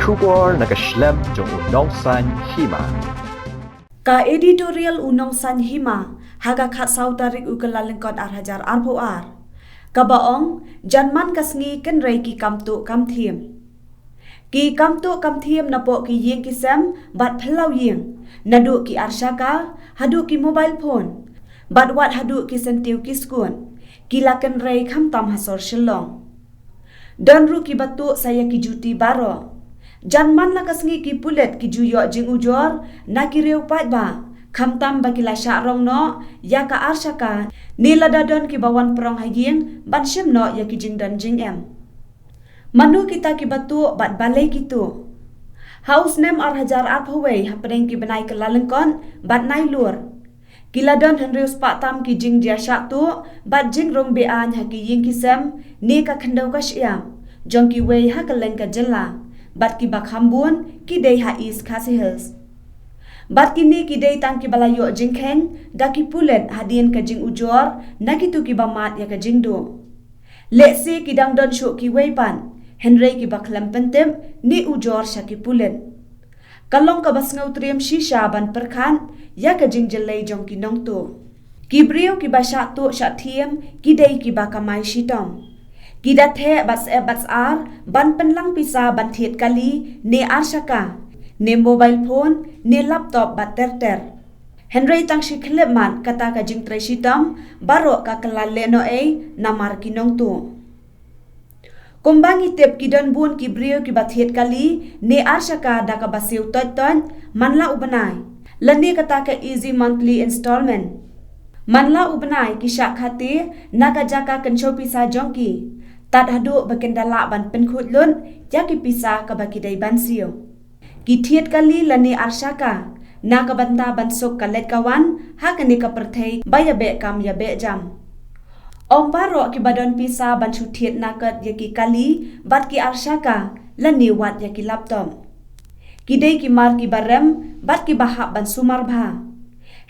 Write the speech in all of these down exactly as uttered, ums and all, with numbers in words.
Khubor na ka shlem jong u Nongsaiñ Hima. Ka editorial u Nongsaiñ Hima, ha ka khatsaw tarik u Kyllalyngkot ar hajar arphew ar. Kaba ong, janman ka sngi kynrei ki kam tuh kam thiem. Ki kam tuh kam thiem napoh ki ïing ki sem, bad phyllaw ïing, naduh ki arshaka, haduh ki mobile phone, bad wat haduh ki syntiew ki skud, ki la kynrei khamtam ha sor Shillong. Don ruh kiba tuh sa ïa ki juti baroh. Janman la ka sngi ki pulit ki ju ïoh jingujor na ki riew paidbah, khamtam ba ki la shah rong noh ïa ka arshaka, ne lada don kiba wan prong ha ïing ban shim noh ïa ki jingdon jingem. Mano kita kiba tuh bad balei ki tuh? Ha u snem ar hajar arphew wei, hapdeng ki bnai Kyllalyngkot bad Nailur, ki la don hynriew spah tam ki jingjia shah tuh bad jingrung be-aiñ ha ki ïing ki sem ne ka khyndew ka shyiap jong kiwei ha kylleng ka jylla, bad kiba kham bun ki dei ha East Khasi Hills. Bad kine ki dei tang kiba la ïoh jingkheiñ da ki pulit hadien ka jingujor na kito kiba mad ïa ka jingduh. Lehse ki dang don shuh kiwei pat, hynrei kiba khlem pyntip ne ujor sha ki pulit. Ka long kaba sngewtriem shisha ban pyrkhat ïa ka jingjyllei jong ki nongtuh. Ki briew kiba shah tuh shah thiem ki dei kiba kamai shitom. Ki da theh bad syep bad syar ban pynlang pisa ban thied kali ne arshaka, ne mobile phone, ne laptop bad ter ter. Hynrei tang shi khyllipmat kata ka jingtrei shitom baroh ka kylla lehnohei namar ki nongtuh. Kumba ngi tip, ki don bun ki briew kiba thied kali ne arshaka da kaba siew toit toit man la u bnai, lane kata ka easy monthly installment. Man la u bnai ki shah khate na ka jaka kynshew pisa jong ki, tad haduh ba kin da lah ban pynkhuid lut ïa ki pisa kaba ki dei ban siew. Ki thied kali lane arshaka na ka bynta ban suk ka leit ka wan ha kane ka pyrthei ba ïabeh kam ïabeh jam. Ym baroh kiba don pisa ban shu thied nakot ïa ki kali bad ki arshaka lane wat ïa ki laptop. Ki dei ki mar kiba rem bad kiba hap ban sumar bha.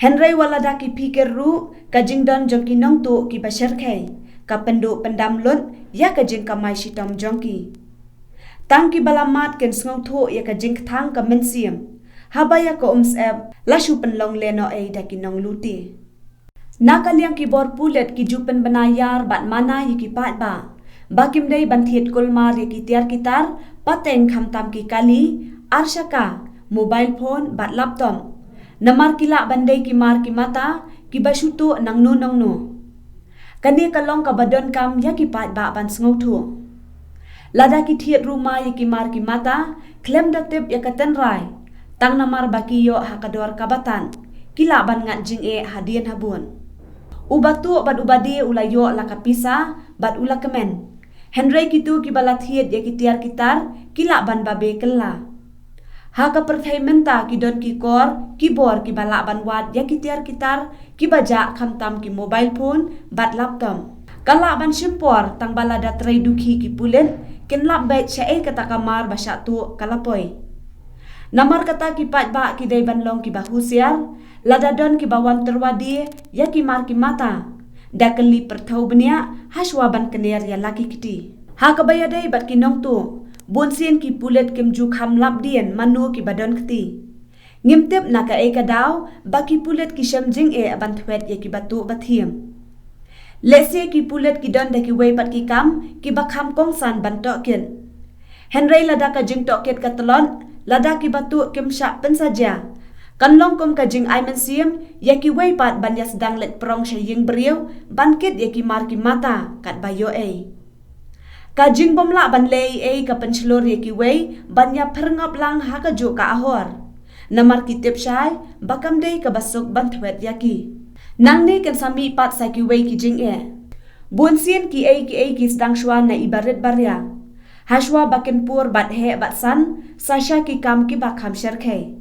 Hynrei wat lada ki phikir ruh, ka jingdon jong ki nongtuh kiba shyrkhei ka pynduh pyndam lut ïa ka jingkamai shitom jong ki. Tang kiba la mad kin sngewthuh ïa ka jingkthang ka mynsiem haba ïa ka umsyep la shu pynlong lehnohei da ki nonglute. Na ka liang ki bor pulit ki ju pynbna ïar bad mana ïa ki paidbah ba kim dei ban thied kulmar ïa ki tiar ki tar pateng, khamtam ki kali, arshaka, mobile phone bad laptop, namar ki lah ban dei ki mar ki mata kiba shu tuh nangno nangno. Kane ka long kaba donkam ïa ki paidbah ban sngewthuh. Lada ki thied ruma ïa ki mar ki mata khlem da tip ïa ka tynrai, tang namar ba ki ïoh ha ka dor kaba tad, ki lah ban ngat jingeh hadien habud. Uba tuh bad uba die u la ïoh la ka pisa bad u la kmen. Hynrei kito kiba la thied ïa ki tiar ki tar ki lah ban babe kylla. Ha ka pyrthei mynta ki don ki kor ki bor kiba lah ban wad ïa ki tiar ki tar kiba jah, khamtam ki mobile phone bad laptop. Ka lah ban shim por tang ba lada trei dukhi ki pulit kin lap beit shaei kata ka mar ba shah tuh ka la poi. Namar kata ki paidbah ki dei ban long kiba husiar lada don kiba wan tyrwa die ïa ki mar ki mata, da kylli pyrthew bniah hashwa ban kner ïa la ki kti. Ha kaba ïadei bad ki nongtuh, bunsien ki pulit kim ju kham lap dien mano kiba don kti. Ngim tip na kaei ka daw ba ki pulit ki shem jingeh ban thwet ïa kiba tuh ba thiem. Lehse ki pulit ki don da kiwei pat ki kam kiba kham kongsan ban tohkit. Hynrei lada ka jingtohkit ka tlot, lada kiba tuh kim shah pynsajia, kan long kum ka jingai mynsiem ïa kiwei pat ban ïa sdang leit prong sha ïing briew ban kit ïa ki mar ki mata katba ïoh ei. Ka jingbym lah ban leh ei ei ka pynshlur ïa kiwei ban ïa pyrngop lang ha kajuh ka ahor, namar ki tip shai ba kam dei kaba suk ban thwet ïa ki. Nangne kin sa mih pat sa kiwei ki jingeh. Bunsien kiei kiei ki sdang shwa na i barit baria, hashwa ba kin pur bad heh bad san sa sha ki kam kiba kham shyrkhei.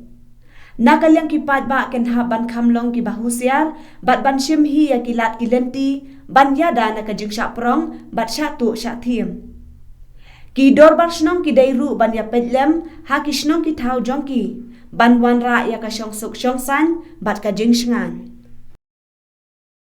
Na ka liang ki paidbah kin hap ban kham long kiba husiar bad ban shim hi ïa ki lad ki lynti ban ïada na ka jingshah prong bad shah tuh shah thiem. Ki dorbar shnong ki dei ruh ban ïa peit lem ha ki shnong ki thaw jong ki ban wanrah ïa ka shongsuk shongsaiñ bad ka jingshngaiñ.